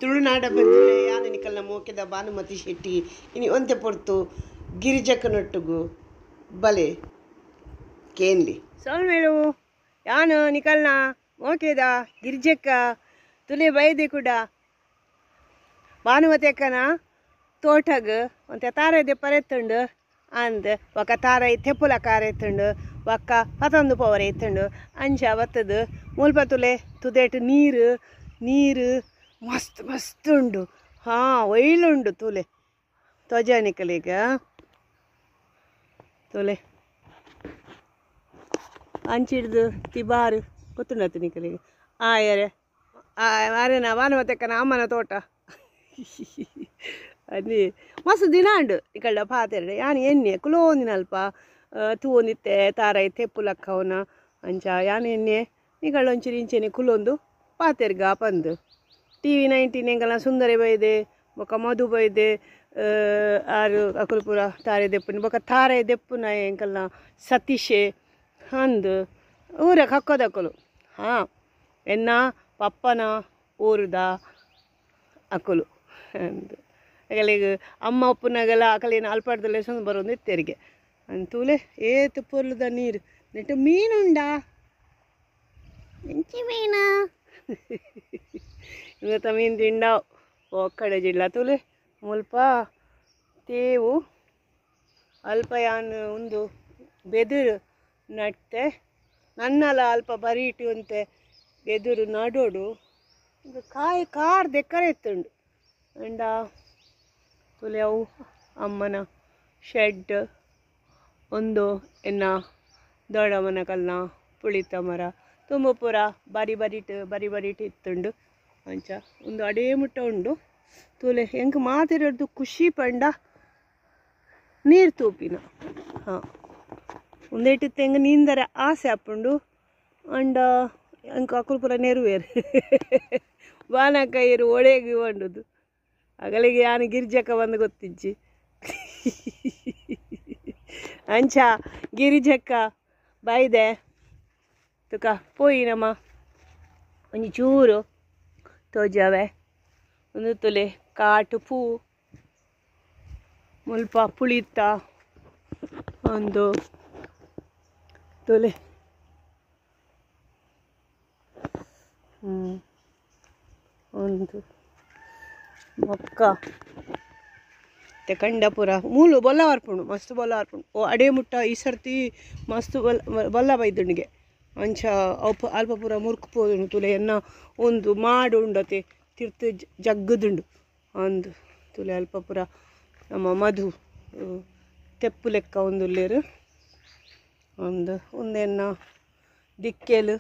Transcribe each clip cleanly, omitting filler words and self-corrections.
ತುಳುನಾಡ ಬಂಧುಲೆ ಯಾನು ನಿಕಲ್ನ ಮೋಕೆದ ಭಾನುಮತಿ ಶೆಟ್ಟಿ ಇನಿ ಒಂತೆ ಪೊರ್ತು ಗಿರಿಜಕ್ಕನೊಟ್ಟುಗು ಬಲೆ ಕೇನ್ಲಿ ಸೊಲ್ಮೇಲು ಯಾನು ನಿಕಲ್ನ ಮೋಕೆದ ಗಿರಿಜಕ್ಕ ತುಲೆ ಬೈದೆ ಕೂಡ ಭಾನುಮತಿ ಅಕ್ಕನ ತೋಟಗ್ ಒಂತೆ ತಾರೈದೆ ಪರೆತ್ತುಂಡು ಅಂದ್ ಒಕ್ಕ ತಾರೈ ತೆಪ್ಪುಲ ಕಾರ ಎತ್ತುಂಡು ಒಕ್ಕ ಪತೊಂದು ಪವರೆ ಎತ್ತುಂಡು ಅಂಚ ಬತ್ತದು ಮುಲ್ಪ ತುಲೆ ತುದೇಟು ನೀರು ನೀರು ಮಸ್ತ್ ಮಸ್ತ್ ಉಂಡು ಹಾಂ ಒಯ್ಲುಂಡು ತುಲೆ ತೊಜಾನಿಕಲೀಗ ತುಲೆ ಅಂಚಿಡ್ದು ತಿಬಾರು ಗೊತ್ತುಂಡತ್ತು ನಿಕಲಿಗೆ ಆಯರೆ ಅರೆನ ಭಾನುಮತಕ್ಕನ ಅಮ್ಮನ ತೋಟ ಅಲ್ಲಿ ಮಸ್ತ್ ದಿನ ಉಂಡು ಈ ಪಾತೆರಡೆ ಯಾನ್ ಎಣ್ಣೆ ಕುಲೋಂದಿನಲ್ಪ ತೂವೊಂದಿತ್ತೆ ತಾರೈ ತೆಪ್ಪುಲಕ್ಕವನ ಅಂಚ ಯಾನ್ ಎಣ್ಣೆ ನಿಕಲ್ಡ ಒಂಚೂರು ಇಂಚೆನೆ ಕುಲೊಂದು ಪಾತೆರ್ಗ ಪಂದು ಟಿವಿ 19 ಎಂಕಲ್ನ ಸುಂದರಿ ಬೈದೆ ಬೊಕ ಮಧು ಬೈದೆ ಆರು ಅಕುಲು ಪೂರ ತಾರೆ ದೆಪ್ಪುನ ಬೊಕ ತಾರೆ ದೆಪ್ಪುನ ಎಂಕಲ್ನ ಸತೀಶೆ ಅಂದು ಊರ ಕಕ್ಕೋದಕ್ಕಲು ಹಾಂ ಎನ್ನ ಪಪ್ಪನ ಊರುದ ಅಕುಲು ಅಂದು ಅಗಲಿಗೆ ಅಮ್ಮ ಉಪ್ಪುನಾಗೆಲ್ಲ ಅಕಲಿನ ಅಲ್ಪಾಡ್ದಲ್ಲೇ ಸೊಂದು ಬರೋದು ತೆರಿಗೆ ಅಂತೂಲೆ ಏತು ಪೊರ್ಲುದ ನೀರು ನೆಟ್ಟು ಮೀನುಂಡಾ ಎಂಚಿ ಮೀನು ಇವತ್ತ ಮೀನು ತಿಂಡಾವು ಒಕ್ಕಡೆ ಜಿಲ್ಲ ತೂಲೆ ಮುಲ್ಪ ತೇವು ಅಲ್ಪ ಯಾನ್ ಒಂದು ಬೆದುರು ನಟ್ಟೆ ನನ್ನಲ ಅಲ್ಪ ಬರೀಟಿ ಅಂತೆ ಬೆದುರು ನಡೋಡು ಕಾಯಿ ಕಾರ್ ದೆಕ್ಕರೆ ಎತ್ತುಂಡು ಅಂಡ ತುಲೆ ಅವು ಅಮ್ಮನ ಶೆಡ್ ಒಂದು ಎನ್ನ ದೊಡ್ಡಮ್ಮನ ಕಲ್ನ ಪುಳಿತ ಮರ ತುಂಬ ಪೂರ ಬಾರಿ ಬರಿಟ್ ಬಾರಿ ಬರಿಟ್ ಇತ್ತುಂಡು ಅಂಚ ಒಂದು ಅಡೇ ಮುಟ್ಟ ಉಂಡು ತೂಲೆ ಎಂಕ್ ಮಾತಿರೋದು ಖುಷಿ ಪಂಡ ನೀರು ತೂಪಿನ ಹಾಂ ಒಂದೇಟು ತೆಂಗ್ ನೀಂದರೆ ಆಸೆ ಆಪುಂಡು ಅಂಡ ಅಂಕ ಅಕುಲು ಪೂರ ನೆರುವೇರು ಬಾನಕೈರು ಒಡೆಗೆ వండుದು ಅಗಲಿಗೆ ಯಾನು ಗಿರಿಜಕ್ಕ ಬಂದು ಗೊತ್ತಿಜ್ಜಿ ಅಂಚ ಗಿರಿಜಕ್ಕ ಬೈದೆ ತುಕ ಪೋಯಿ ನಮ್ಮ ಒಂಜಿ ಚೂರು ತೋಜಾವೆ ಒಂದು ತುಲೆ ಕಾಟು ಪೂ ಮುಲ್ಪ ಪುಳಿತ ಒಂದು ತುಲೆ ಒಂದು ಮೊಕ್ಕ ಮತ್ತೆ ಕಂಡಪುರ ಮೂಲು ಬೊಲ್ಲ ವಾರ್ಪುಂಡು ಮಸ್ತ್ ಬೊಲ್ಲ ವಾರ್ಪುಂಡು ಓ ಅಡೇ ಮುಟ್ಟ ಈ ಸರ್ತಿ ಮಸ್ತ್ ಬೊಲ್ಲ ಬೊಲ್ಲ ಬೈದುಂಡಿಗೆ ಅಂಚ ಅಲ್ಪ ಅಲ್ಪ ಪೂರ ಮುರ್ಕು ಪೋದುಂಡು ತುಲೆ ಎನ್ನ ಒಂದು ಮಾಡು ಉಂಡತೆ ತಿರ್ತು ಜಗ್ಗದುಂಡು ಅಂದು ತುಲೆ ಅಲ್ಪ ಪೂರ ನಮ್ಮ ಮಧು ತೆಪ್ಪು ಲೆಕ್ಕ ಒಂದು ಒಂದು ಒಂದೆನ್ನ ದಿಕ್ಕೆಲು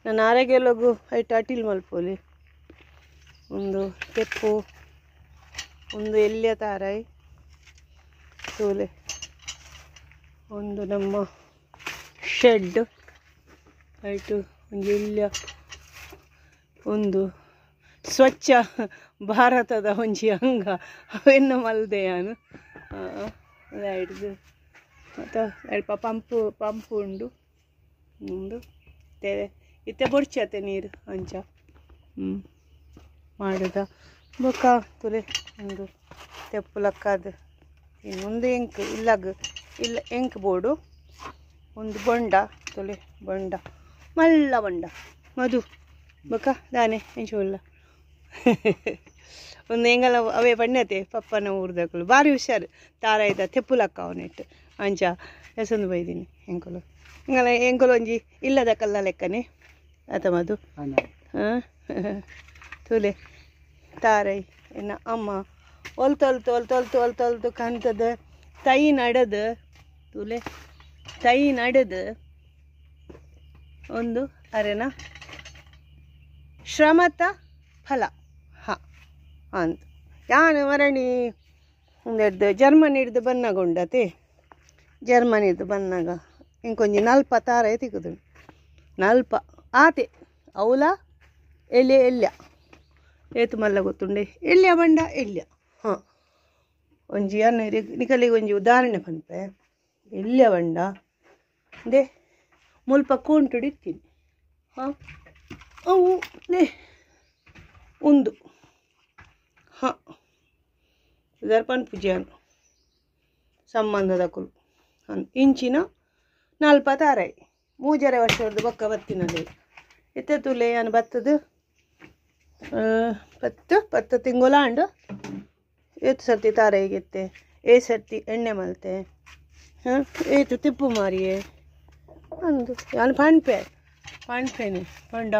ನನ್ನ ಆರೋಗ್ಯಲಗು ಐಟ್ ಅಟಿಲ್ ಮಲ್ಪೋಲಿ ಒಂದು ತೆಪ್ಪು ಒಂದು ಎಲ್ಲಿಯ ತಾರೈ ತೂಲೆ ಒಂದು ನಮ್ಮ ಶೆಡ್ ಆಯಿತು ಒಂದು ಎಲ್ಲಿಯ ಒಂದು ಸ್ವಚ್ಛ ಭಾರತದ ಒಂಜಿ ಅಂಗ ಅವೆನ್ನ ಮಲ್ದೆ ಯಾನು ಮತ್ತು ಅಲ್ಪ ಪಂಪು ಪಂಪು ಉಂಡು ಉಂಡು ಇತ್ತೆ ಬೊಡ್ಚತೆ ನೀರು ಅಂಚ ಮಾಡುದ ಬೊಕ್ಕ ತುಲೆ ಒಂದು ತೆಪ್ಪು ಲಕ್ಕದ ಒಂದು ಎಂಕ್ ಇಲ್ಲಗ್ ಇಲ್ಲ ಎಂಕ್ ಬೋಡು ಒಂದು ಬೊಂಡ ತುಲೆ ಬೊಂಡ ಮಲ್ಲ ಬೊಂಡ ಮಧು ಬೊಕ್ಕ ದಾನೆ ಎಂಚುಲ್ಲ ಒಂದು ಎಂಗಲ ಅವೇ ಬಣ್ಣತೆ ಪಪ್ಪನ ಊರ್ದಕ್ಕಲು ಭಾರಿ ಹುಷಾರು ತಾರಾಯ್ದ ತೆಪ್ಪು ಲಕ್ಕ ಅವನಿಟ್ಟು ಅಂಚ ಹೆಸಂದು ಬೈದೀನಿ ಎಂಕುಲು ಎಂಗಲ ಎಂಕುಲು ಒಂಜಿ ಇಲ್ಲದ ಕಲ್ಲ ಲೆಕ್ಕನೆ ಆತ ಮಧು ಹಾಂ ತುಲೆ ತಾರೈ ಎನ್ನ ಅಮ್ಮ ಒಲ್ತೊಲ್ತು ಒಲ್ತೊಲ್ತು ಒಲ್ತೊಲ್ತು ಕಾಣ್ತದ ತೈ ನಡದು ತುಲೆ ತೈ ನಡದು ಒಂದು ಅರೆನ ಶ್ರಮತ ಫಲ ಹಾಂ ಅಂತ ಯಾನು ಮರಣಿ ಒಂದೆಡ್ದು ಜರ್ಮನಿ ಹಿಡ್ದು ಬನ್ನಾಗ ಉಂಡತೆ ಜರ್ಮನಿ ಹಿಡ್ದು ಬನ್ನಾಗ ಇಂಕೊಂಜಿ ನಲ್ಪ ತಾರೈ ತಿಕ್ಕುದು ನಲ್ಪ ಆತೆ ಅವಲ ಎಲೆ ಎಲ್ಯ ಏತು ಮಲ್ಲ ಗೊತ್ತುಂಡೆ ಎಲ್ಯ ಬಂಡ ಎಲ್ಯ ಹಾಂ ಒಂಜಿ ಅನ್ನ ನಿಕಲಿಗೆ ಒಂಜಿ ಉದಾಹರಣೆ ಪನ್ಪೆ ಎಲ್ಯ ಬಂಡ they ಮುಲ್ಪ ಕೋಂಟುಡು ಇತ್ತೀನಿ ಹಾಂ ಅವು ನೇ ಒಂದು ಪುದರ್ ಪೂಜೆಯನ್ನು ಸಂಬಂಧದ ಕುಲು ಇಂಚಿನ ನಲ್ಪ ತಾರಾಯಿ 3.5 ವರ್ಷದ ಬೊಕ್ಕ ಬತ್ತಿನಲ್ಲಿ ಇತ್ತೆ ತುಲೆ ಯಾನು ಬತ್ತದ 10 ತಿಂಗಳಾಂಡು ಏತು ಸರ್ತಿ ತಾರಾಯಿಗೆತ್ತೆ ಏ ಸರ್ತಿ ಎಣ್ಣೆ ಮಲ್ತೆ ಹಾಂ ಏತು ತಿಪ್ಪು ಮಾರಿಯೇ ಅಂದು ಯಾನು ಪಣ್ಪೆ ಪಣ್ಪೇನೆ ಪಂಡ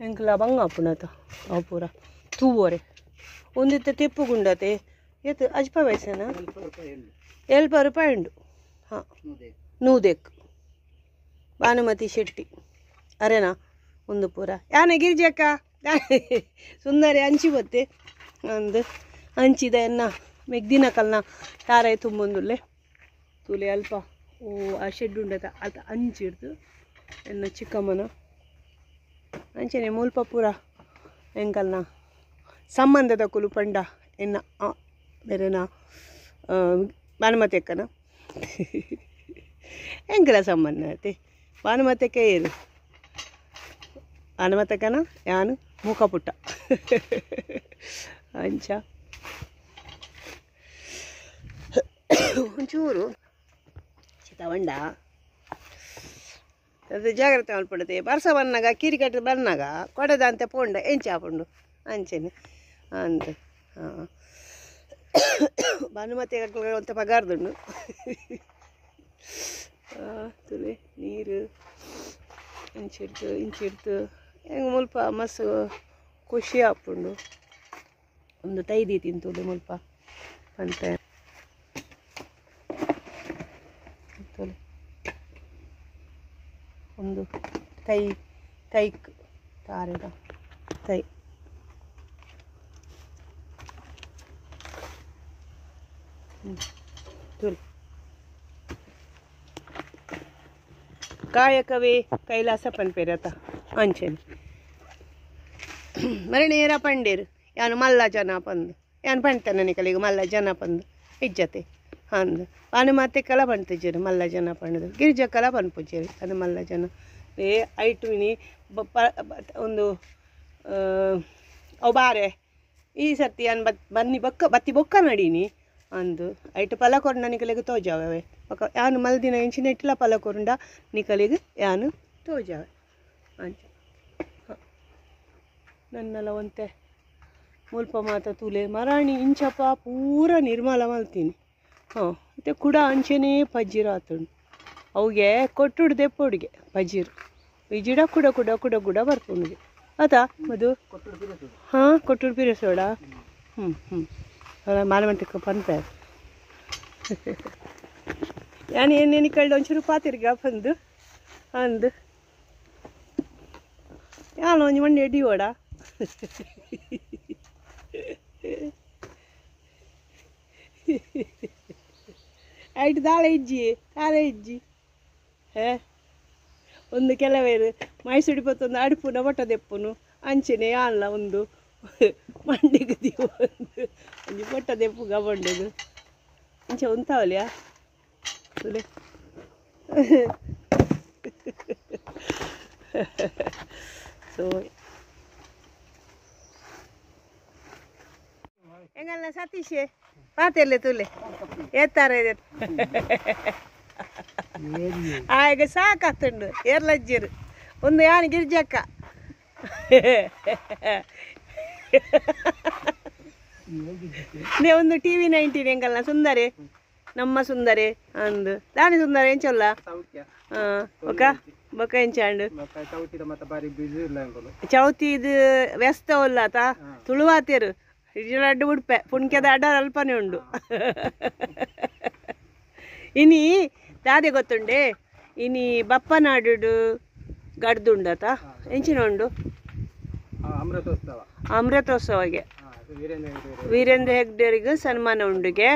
ಎಂಕ್ಲ ಬಂಗ ಅಪ್ಪುನತ ಅವು ಪೂರ ತೂವರೆ ಒಂದಿತ್ತೆ ತಿಪ್ಪು ಗುಂಡತೆ ಏತು ಅಜ್ಪ ವಯಸ್ಸನ 70 ರೂಪಾಯಿ ಉಂಡು. ಹಾಂ ನೂದೆಕ್ ಭಾನುಮತಿ ಶೆಟ್ಟಿ ಅರೇನಾ ಒಂದು ಪೂರ ಯಾನೆ ಗಿರಿಜಕ್ಕ ಸುಂದರಿ ಅಂಚಿ ಬತ್ತೆ ಅಂದು ಅಂಚಿದ ಎನ್ನ ಮೆಗ್ದಿನ ಕಲ್ನ ತಾರಾಯಿ ತುಂಬೊಂದುಲ್ಲೆ ತೂಲೆ ಅಲ್ಪ ಓ ಆ ಶೆಡ್ ಉಂಡತ ಅಲ್ತ ಅಂಚಿಡ್ದು ಎನ್ನ ಚಿಕ್ಕಮ್ಮನ ಅಂಚನೆ ಮುಲ್ಪ ಪೂರ ಎಂಕಲ್ನ ಸಂಬಂಧದ ಕುಲು ಪಂಡ ಎನ್ನ ಬೇರೆನ ಭಾನುಮತಿ ಅಕ್ಕನ ಎಂಕಲ ಸಂಬಂಧ ಐತೆ ಭಾನುಮತಿ ಅಕ್ಕ ಏರು ಭಾನುಮತಕ್ಕನ ಯಾನು ಮೂಕಪುಟ್ಟ ಅಂಚ ಒಂಚೂರು ಚಿತ್ತವಂಡ ಅದು ಜಾಗ್ರತೆ ಮಲ್ಪಡತೆ ಬರ್ಸ ಬನ್ನಾಗ ಕಿರಿ ಕಟ್ಟಿ ಬನ್ನಾಗ ಕೊಡದಂತೆ ಪೋಂಡ ಎಂಚ ಆಪುಂಡು ಅಂಚೆನೆ ಅಂತ. ಹಾಂ ಭಾನುಮತಿ ಅಂತ ಪಗಾರ್ದುಂಡು ತುಲೆ ನೀರು ಅಂಚಿಡ್ತು ಇಂಚಿಡ್ತು ಹೆಂಗೆ ಮುಲ್ಪ ಮಸ್ತ್ ಖುಷಿ ಆಪುಂಡು ಒಂದು ತೈದಿ ತಿಂತುಲೆ ಮುಲ್ಪ ಪಂತೆ ತುಲೆ ಒಂದು ತೈ ತೈಕ್ ತಾರೆದ ತೈ ತುಲೆ ಕಾಯಕವೇ ಕೈಲಾಸ ಪನ್ಪೇರತ ಅಂಚೆನೆ ಮರಣೇರ ಪಂಡೇರು ಯಾನು ಮಲ್ಲ ಜನ ಪಂದು ಯಾನು ಪಂಡ್ತಾನೆ ನಿಕಲಿಗ ಮಲ್ಲ ಜನ ಪಂದು ಇಜ್ಜತೆ ಅಂದು ಭಾನುಮತಿ ಕಲ ಪಂಡ್ತಿಜ್ಜರು ಮಲ್ಲ ಜನ ಪಂಡದು ಗಿರಿಜ ಕಲ ಪನ್ಪುಜ್ಜರು ಅದು ಮಲ್ಲ ಜನ ಏ ಐಟು ಇನಿ ಒಂದು ಅವು ಬಾರೆ ಈ ಸರ್ತಿ ಯಾನು ಬನ್ನಿ ಬೊಕ್ಕ ಬತ್ತಿ ಬೊಕ್ಕ ನಡೀನಿ ಅಂದು ಐಟು ಪಲ ಕೊರಂಡ ನಿಕಲಿಗೆ ತೋಜಾವೆ ಬೊಕ್ಕ ಯಾನು ಮಲ್ದಿನ ಇಂಚಿನ ಇಟ್ಟಲ ಪಲ ಕೊರಂಡ ನಿಕಲಿಗೆ ಯಾನು ತೋಜಾವೆ ಅಂಚ. ಹಾಂ ನನ್ನೆಲ್ಲ ಒಂತೆ ಮುಲ್ಪ ಮಾತ ತೂಲೆ ಮರಾಣಿ ಇಂಚಪ್ಪ ಪೂರ ನಿರ್ಮಲ ಮಲ್ತೀನಿ. ಹಾಂ ಮತ್ತು ಕುಡ ಅಂಚೆನೇ ಪಜ್ಜಿರ ಆತುಂಡು ಅವುಗೆ ಕೊಟ್ಟುಡು ದೆಪ್ಪೊಡುಗೆ ಪಜ್ಜಿರು ಇಜಿಡ ಕುಡ ಕುಡ ಕುಡ ಕುಡ ಬರ್ಪುಂಡುಗೆ ಆತಾ ಮಧು. ಹಾಂ ಕೊಟ್ಟುಡು ಪಿರಸೋಡ. ಹ್ಞೂ ಹ್ಞೂ ಅಲ್ಲ ಮಾಲಮಂತಕ್ಕೆ ಪನ್ಪೆ ಯಾನು ಏನೇನು ಕಳ್ಳ ಒಂಚೂರು ಪಾತಿರ್ಗ ಬಂದು ಅಂದು ಯಾನು ಒಂಜಿ ಮಂಡಿ ಎಡಿಯೋಡ ಐಟ್ ದಾಳ ಇಜ್ಜಿ ದಾಳ ಇಜ್ಜಿ ಹೇ ಒಂದು ಕೆಲವೇರು ಮೈಸೂರು ಪತ್ತೊಂದು ಅಡುಪುನ ಬೊಟ್ಟ ದೆಪ್ಪುನು ಅಂಚೆನೆ ಅಲ್ಲ ಒಂದು ಮಂಡೆಗೆ ಒಂದು ಒಂಜಿ ಬೊಟ್ಟ ದೆಪ್ಪುಗ ಬಂಡೆದು ಅಂಚೆ ಉಂತಾವಲ್ಯಾ ತುಲೆ ಸೊ ಎಂಗಲ್ಲ ಸತೀಶೆ ಪಾತೆಲ್ಲೆ ತುಲೆ ಏತ್ತಾರೆ ಆಗ ಸಾಕಾತುಂಡು ಏರ್ಲಜ್ಜಿರು ಒಂದು ಯಾನು ಗಿರಿಜಕ್ಕ ಒಂದು TV 19 ಎಂಗಲ್ಲ ಸುಂದರೆ ನಮ್ಮ ಸುಂದರೆ ಅಂದು ದಾನಿ ಸುಂದರ ಎಂಚೊಲ್ಲ ಬೊಕ ಬೊಕ ಎಂಚಾಂಡು ಚೌತಿ ಇದು ವ್ಯಸ್ತ ಒಲ್ಲಾತ ತುಳುವಾತೇರು ಅಡ್ಡು ಉಡ್ಪೆ ಪುಣ್ಕೆದ ಅಡ್ಡ ಅಲ್ಪನೆ ಉಂಡು ಇನಿ ದಾದೆ ಗೊತ್ತುಂಡೆ ಇನಿ ಬಪ್ಪನಾಡು ಗಡ್ದುಂಡತ ಎಂಚಿನ ಉಂಡು ಅಮೃತೋತ್ಸವಗೆ ವೀರೇಂದ್ರ ಹೆಗ್ಡೆರಿಗೆ ಸನ್ಮಾನ ಉಂಡುಗೆ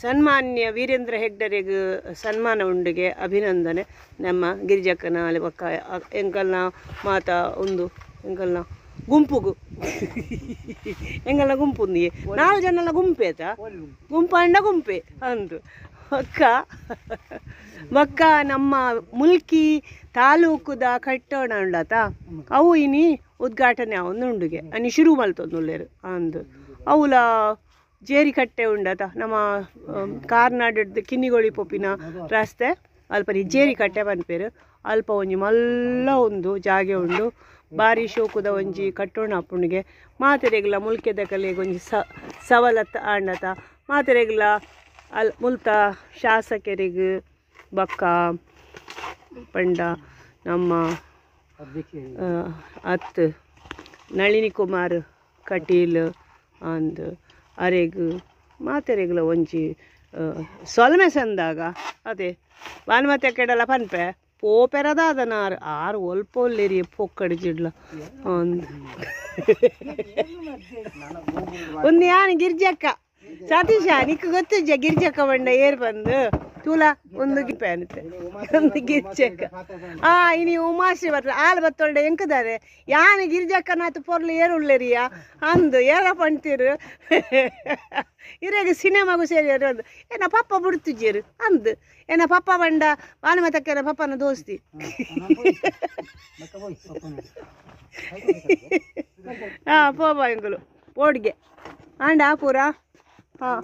ಸನ್ಮಾನ್ಯ ವೀರೇಂದ್ರ ಹೆಗ್ಡರಿಗೆ ಸನ್ಮಾನ ಉಂಡುಗೆ ಅಭಿನಂದನೆ ನಮ್ಮ ಗಿರಿಜಕ್ಕನ ಅಲ್ಲಿ ಬೊಕ್ಕ ಎಂಕಲ್ನ ಮಾತಾ ಒಂದು ಎಂಕಲ್ನ ಗುಂಪುಗು ಎಂಗಲ್ಲ ಗುಂಪು ನಾಲ್ಕು ಜನಲ್ಲ ಗುಂಪೆ ಆಯ್ತಾ ಗುಂಪು ಅಂಡ ಗುಂಪೆ ಅಂದು ಬೊಕ್ಕ ಬೊಕ್ಕ ನಮ್ಮ ಮುಲ್ಕಿ ತಾಲೂಕುದ ಕಟ್ಟೋಣ ಉಂಡತ ಅವು ಇನಿ ಉದ್ಘಾಟನೆ ಒಂದು ಉಂಡುಗೆ ಅನಿ ಶುರು ಮಲ್ತೊಂದುಲ್ಲೆರು ಅಂದು ಅವುಲ ಜೇರಿಕಟ್ಟೆ ಉಂಡತ ನಮ್ಮ ಕಾರ್ನಾಡ್ ಕಿನ್ನಿಗೋಳಿ ಪೋಪಿನ ರಸ್ತೆ ಅಲ್ಪ ಜೇರಿಕಟ್ಟೆ ಪನ್ಪೇರು ಅಲ್ಪ ಒಂಜಿ ಮಲ್ಲ ಒಂದು ಜಾಗೆ ಉಂಡು ಬಾರಿ ಶೋಕುದ ಒಂಜಿ ಕಟ್ಟೋಣ ಅಪ್ಪುಣಿಗೆ ಮಾತೆರೆಗ್ಲ ಮುಲ್ಕೆದ ಕಲೆಗೆ ಒಂಜಿ ಸವಲತ್ತು ಆಂಡತ ಮಾತೆರೆಗ್ಲ ಅಲ್ ಮುಲ್ತ ಶಾಸಕರಿಗೆ ಬಕ್ಕ ಪಂಡ ನಮ್ಮ ಅತ್ ನಳಿನಿ ಕುಮಾರ್ ಕಟೀಲ್ ಅಂದ್ ಅರೆಗ್ ಮಾತೆರೆಗ್ಲ ಒಂಜಿ ಸೊಲ್ಮೆ ಸಂದಾಗ ಅದೇ ಭಾನುಮತಿ ಕೆಡಲ ಪನ್ಪೆ ಪೋಪೆರದಾದನಾರು ಆರು ಒಲ್ಪೊಲ್ಲೇರಿ ಪೊಕ್ಕಡಿಜಿಡ್ಲ ಒಂದು ಒಂದು ಯಾನ್ ಗಿರ್ಜಕ್ಕ ಸತೀಶ ನಿಕ್ಕು ಗೊತ್ತಿಜ್ಜ ಗಿರ್ಜಕ್ಕ ಬಂಡ ಏರ್ ಬಂದು ತೂಲ ಒಂದು ಗಿಪ್ಪೆ ಒಂದು ಗಿರ್ಜಕ್ಕ ಆ ಇನಿ ಉಮಾಶ್ರೀ ಬರ್ತದೆ ಆಲ್ ಬತ್ತೊಳ್ಳೆ ಎಂಕದಾರೆ ಯಾನ್ ಗಿರ್ಜಕ್ಕನಾತು ಪೊರ್ಲು ಏರುಳ್ಳೇರಿಯ ಅಂದು ಏರ ಪಂತೀರು ಇರೆಗ್ ಸಿನಿಮಾಗು ಸೇರಿ ಅಂದು ಏನ ಪಪ್ಪ ಬಿಡ್ತಿಜ್ಜೇರು ಅಂದು ಏನ ಪಪ್ಪ ಬಂಡ ಭಾನುಮತಕ್ಕೇನ ಪಪ್ಪನ ದೋಸ್ತಿ ಹಾಂ ಪೋಬ ಎಂಕುಲು ಪೋಡ್ಗೆ ಆಂಡ ಪೂರ ಹಾಂ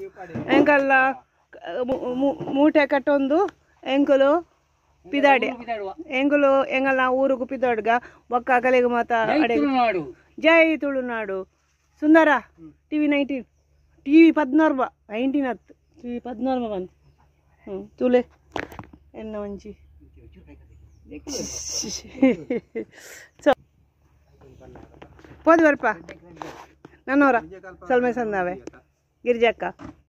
ಎಂಕಲ್ಲ ಮೂಟೆ ಕಟ್ಟೊಂದು ಎಂಕುಲು ಪಿದಾಡೆ ಎಂಕುಲು ಎಂಗಲ್ಲ ಊರುಗು ಪಿದಾಡ್ಗ ಬೊಕ್ಕ ಕಲೆಗು ಮಾತ ಜೈ ತುಳುನಾಡು ಸುಂದರ ಟಿವಿ 19 ಟಿವಿ 16 19 ಹತ್ತು ಟಿವಿ 16 ಬಂದು ಹ್ಞೂ ತುಲೆ ಎನ್ನ ಒಂಜಿ ಪೋದು ಬರ್ಪ ನನ್ನೋರ ಸಲ್ಮೆ ಸಂದಾವೆ ಗಿರಿಜಕ್ಕ.